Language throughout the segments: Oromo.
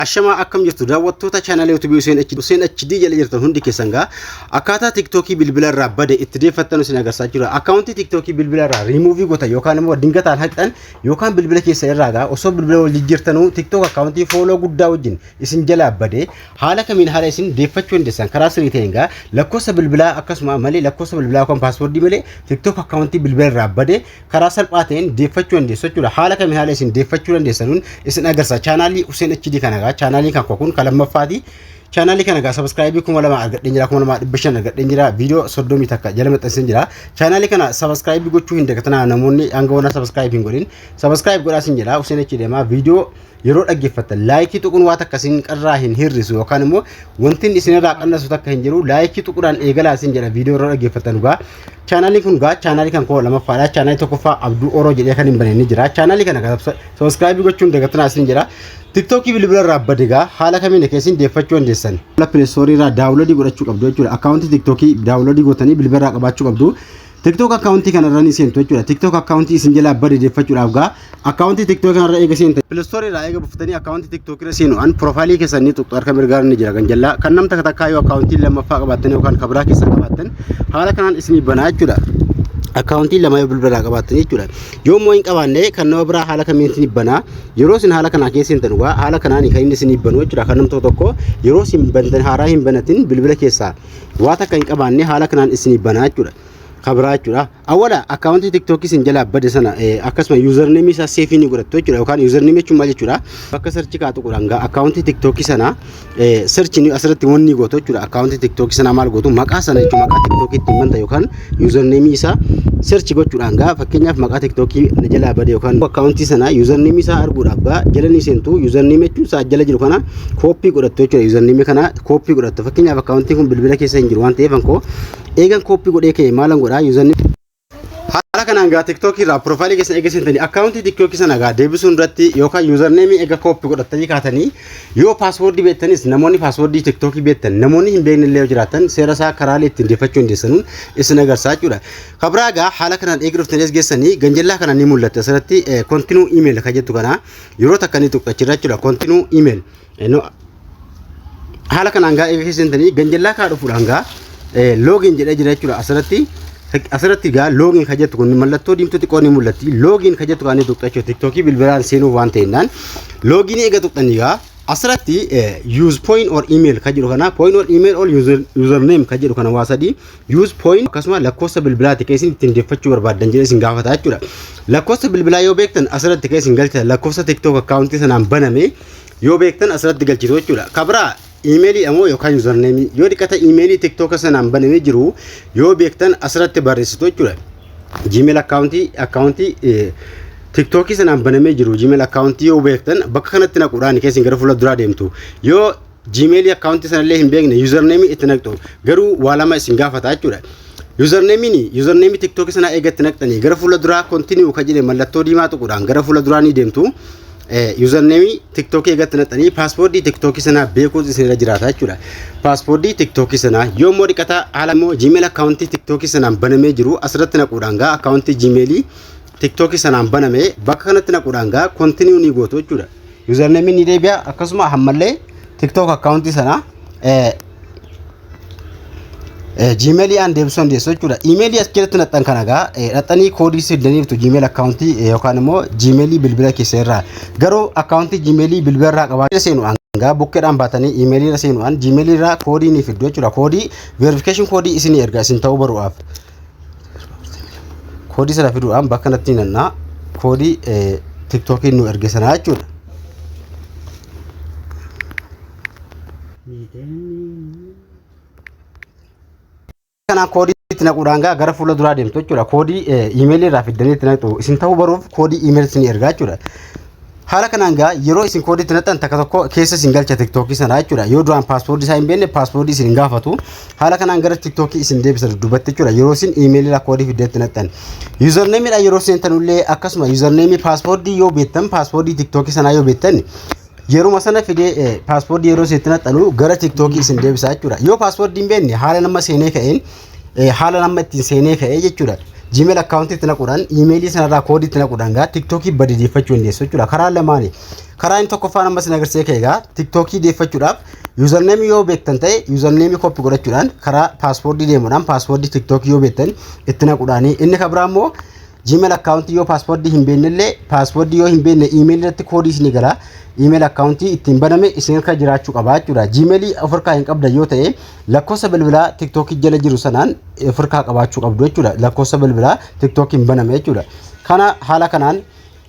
Ashamaa, akkam jirtu daawwattoota chaanaalii YouTube Hussein HD? Hussein HD jala jirtan hundi keessan gaa akkaataa TikTokii bilbila irraa bade itti deeffattan isin agarsiisaa jira. Akkaawuntii TikTokii bilbila irraa riimuuvii goota yookaan immoo dingataan haqxan yookaan bilbila keessa irraa gaa osoo bilbila wal jijjiirtanuu TikTok akkaawuntii fooloo guddaa wajjin isin jalaa bade haala kamiin haala isin deeffachuu dandeessan karaa sirrii ta'een gaa lakkoofsa bilbilaa akkasuma malee, lakkoofsa bilbilaa yookaan paaswoordii malee TikTok akkaawuntii bilbila irraa bade karaa salphaa ta'een deeffachuu dandeessu jechuudha. Haala kamiin haala isin deeffachuu dandeessanuun isin agarsiisa. Chaanaalii Hussein HD kana gaa chaanaalii kan kun kan lammaffaati. Chaanaalii kana gaa subscribe 2000 argadheen jira, 2500 argadheen jira, viidiyoo 31 jala maxxanseen jira. Chaanaalii kana subscribe gochuu hin dagatinaa. Namoonni hanga waan subscribe hin godhin subscribe godhaa sin jedha. Hussein HD deemaa viidiyoo yeroo dhaggeeffattan like tuquun waan takka isin qarraa hin hir'isu yookaan immoo wanti isin irraa qannasu takka hin jiru. Like tuquudhaan eegalaa isin jedha viidiyoo yeroo dhaggeeffattan gaa. Chaanaalii kun gaa chaanaalii kan koo lammaffaadha. Chaanaalii tokkoffaa Abduu Oroo jedhee kan hin banne ni jira. Chaanaalii kana subscribe gochuun dagatinaa isin jedha. TikTokii bilbila irraa bade gaa haala kamiin keessin deeffachuu dandeessan? Play Store irraa download godhachuu qabdu jechuudha. Akkaawuntii TikTokii download gootanii bilbila irraa qabaachuu qabdu. TikTok akkaawuntii kanarra ni seentu jechuudha. TikTok akkaawuntii isin jalaa bade deeffachuudhaaf gaa akkaawuntii TikTok kanarra eega seentan, Play Store irraa eega buufatanii akkaawuntii TikTok irra seenu an profaayilii keessan ni tuqxu. Harka mirgaa ni jira kan jalaa kan nam takka takkaa yoo akkaawuntii lammaffaa qabaattan yookaan kabraa keessaa qabaattan haala kanaan isinii banaa jechuudha. Akkaawuntii lama yoo bilbila irraa qabaattan jechuudha. Yoo immoo hin qabaanne kan nama biraa haala kamiin isinii banaa? Yeroo isin haala kanaa keessa seentan gaa haala kanaan kan inni isinii banu jechuudha. Kan nam tokko tokko yeroo isin bantan haaraa hin banatin, bilbila keessaa waa takka hin qabaanne, haala kanaan isinii banaa jechuudha. Kabraa jechuudha. Awwala akkaawuntii TikTokii isin jalaa bade sana akkasuma username isaa save ni godhattu jechuudha. Yookaan username jechuun maal jechuudha? Bakka search kaa tuquudhaan gaa akkaawuntii TikTokii sana search ni asirratti wanni gootu jechuudha. Akkaawuntii TikTokii sana maal gootu? Maqaa sana jechuudha. Maqaa TikTokii ittiin banta yookaan username isaa search gochuudhaan gaa fakkeenyaaf maqaa TikTokii na jalaa bade yookaan akkaawuntii sana username isaa arguudhaaf gaa jala ni seentu. Username jechuun isaa jala jiru kana copy godhattu jechuudha. Username kana copy godhattu. Fakkeenyaaf akkaawuntiin kun bilbila keessa hin jiru waan ta'eef ankoo eegan copy godhee ka'e maalan godhaa? Username haala kanaan gaa TikTokii irraa profaayilii keessan eega seentanii akkaawuntii TikTokii sana gaa deebisuun irratti yookaan username eega copy godhattanii kaatanii, yoo paaswoordii beektanis, namoonni paaswoordii TikTokii beektan, namoonni hin beekne illee yoo jiraatan, seera isaa karaalee ittiin deeffachuu dandeessanuun isin agarsiisa jechuudha. Kabraa gaa haala kanaan eega dhuftanii as geessanii ganjallaa kana ni mul'atti asirratti continue email kan jettu kana yeroo takka ni tuqxachirra jechuudha. Continue email haala kanaan gaa eega seentanii ganjallaa kaa dhufuudhaan gaa login jedhee jira jechuudha. Asirratti gaa login kan jettu kun mallattoo diimtuu xiqqoo ni mul'atti. Login kan jettu kan ni tuqxa jechuudha. TikTokii bilbilaan seenuuf waan ta'ennaan login eega tuqxanii gaa asirratti use phone or email kan jedhu kana, phone or email or username kan jedhu kana, waa sadii, use phone akkasuma lakkoofsa bilbilaati kan isin ittiin deeffachuu barbaaddan jedhee isin gaafata jechuudha. Lakkoofsa bilbilaa yoo beektan asirratti kan isin galchitan, lakkoofsa TikTok akkaawuntii sanaan baname yoo beektan asirratti galchitu jechuudha. Kabraa iimeelii ammoo yookaan username, yoo dhiqata iimeelii TikTok sanaan banamee jiru yoo beektan asirratti barreessitu jechuudha. Gmail akkaawuntii TikTokii sanaan banamee jiru, Gmail akkaawuntii yoo beektan bakka kanatti naquudhaan keessin gara fuula duraa deemtu. Yoo Gmail akkaawuntii sanallee hin beekne username itti naqxu, garuu waa lama isin gaafata jechuudha. Usernameiin username TikTokii sanaa eegatti naqxanii gara fuula duraa continue kan jedhe mallattoo diimaa tuquudhaan gara fuula duraa ni deemtu. Username TikTokii eegatti naqxanii paaswoordii TikTokii sanaa beekuutu isinirra jiraata jechuudha. Paaswoordii TikTokii sanaa yoo immoo dhiqata haala immoo Gmail akkaawuntii TikTokii sanaan banamee jiru asirratti naquudhaan gaa akkaawuntii Gmailii TikTokii sanaan baname bakka kanatti naquudhaan gaa continue ni gootu jechuudha. Username ni deebi'a, akkasuma ammallee TikTok akkaawuntii sanaa Gmailii aan deebisuu dandeessu jechuudha. Iimeelii as jalatti naqxan kana gaa naqxanii koodii fiddaniirtu Gmail akkaawuntii yookaan immoo Gmailii bilbila keessa irraa. Garuu akkaawuntii Gmailii bilbila irraa qabaachuu seenuudhaan gaa bukkeedhaan baatanii iimeelii irra seenuudhaan Gmailii irraa koodii ni fiddu jechuudha. Koodii verification koodii isinii erga isin ta'uu baruudhaaf. Koodii sana fiduudhaan bakka kanatti nannaa koodii TikTokiin nu erge sanaa jechuudha. Kanaan koodii itti naquudhaan gaa gara fuula duraa deemtu jechuudha. Koodii iimeelii irraa fiddanii itti naqxu. Isin ta'uu baruuf koodii iimeelii isin ergaa jechuudha. Haala kanaan gaa yeroo isin koodii itti naqxan takka tokko keessa isin galcha TikTokii sana jechuudha. Yoo duraan paaswoordii isaa hin beekne paaswoordii isin hin gaafatu. Haala kanaan gara TikTokii isin deebisa dudduubatti jechuudha. Yeroo isin iimeelii irraa koodii fiddee itti naqxan. Usernameiidhaan yeroo seentanullee akkasuma username paaswoordii yoo beektan, paaswoordii TikTokii sanaa yoo beektan, yeruma sana fidee paaswoordii yeroo isin itti naqxanu gara TikTokii isin deebisa jechuudha. Yoo paaswoordii hin beekne haala nama seenee ka'een, haala nama ittiin seenee ka'ee jechuudha. Gmail akkaawuntii itti naquudhaan, iimeelii sanarraa koodii itti naquudhaan gaa TikTokii bade deeffachuu dandeessu jechuudha. Karaa lamaani. Karaa inni tokkoffaan ammas isin agarsiisee ka'e egaa TikTokii deeffachuudhaaf username yoo beektan ta'e, username copy godhachuudhaan karaa passwordii deemuudhaan, passwordii TikTokii yoo beektan itti naquudhaani. Inni kan biraa immoo Gmail akkaawuntii yoo passwordii hin beeknellee, passwordii yoo hin beekne, iimeelii irratti koodii isinii gala. Email akkaawuntii ittiin baname isin harka jiraachuu qaba jechuudha. Gmailii of harkaa hin qabdan yoo ta'e, lakkoofsa bilbilaa TikTokii jala jiru sanaan of harkaa qabaachuu qabdu jechuudha. Lakkoofsa bilbilaa TikTokiin baname jechuudha. Kana haala kanaan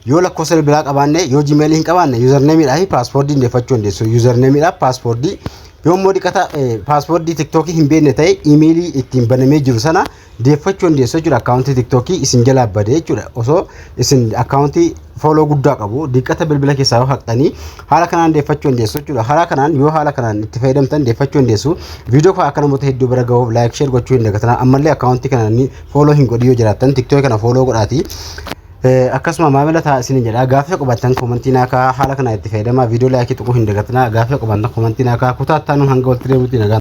yoo lakkoofsa bilbilaa qabaanne, yoo Gmailii hin qabaanne, usernameiidhaa fi passwordii deeffachuu dandeessu. Usernameiidhaa passwordii yoo immoo dhiqata passwordii TikTokii hin beekne ta'e, iimeelii ittiin banamee jiru sana deeffachuu dandeessu jechuudha. Akkaawuntii TikTokii isin jalaa bade jechuudha. Osoo isin akkaawuntii follow guddaa qabu diqqata bilbila keessaa yoo haqxanii, haala kanaan deeffachuu dandeessu jechuudha. Haala kanaan yoo haala kanaan itti fayyadamtan deeffachuu dandeessu. Viidiyoo kana akka namoota hedduu bira gahuuf like, share gochuu hin dagatinaa. Ammallee akkaawuntii kana follow hin godhin yoo jiraattan, TikTokii kana follow godhaati. Akkasuma maamila ta'a isin jedha. Gaaffii qabaattan commentii naa kaa'aa. Haala kanaan itti fayyadamaa. Viidiyoo likeii tuquu hin dagatinaa. Gaaffii qabaattan commentii naa kaa'aa. Kutaa itti hanga walitti deemuutti nagaan.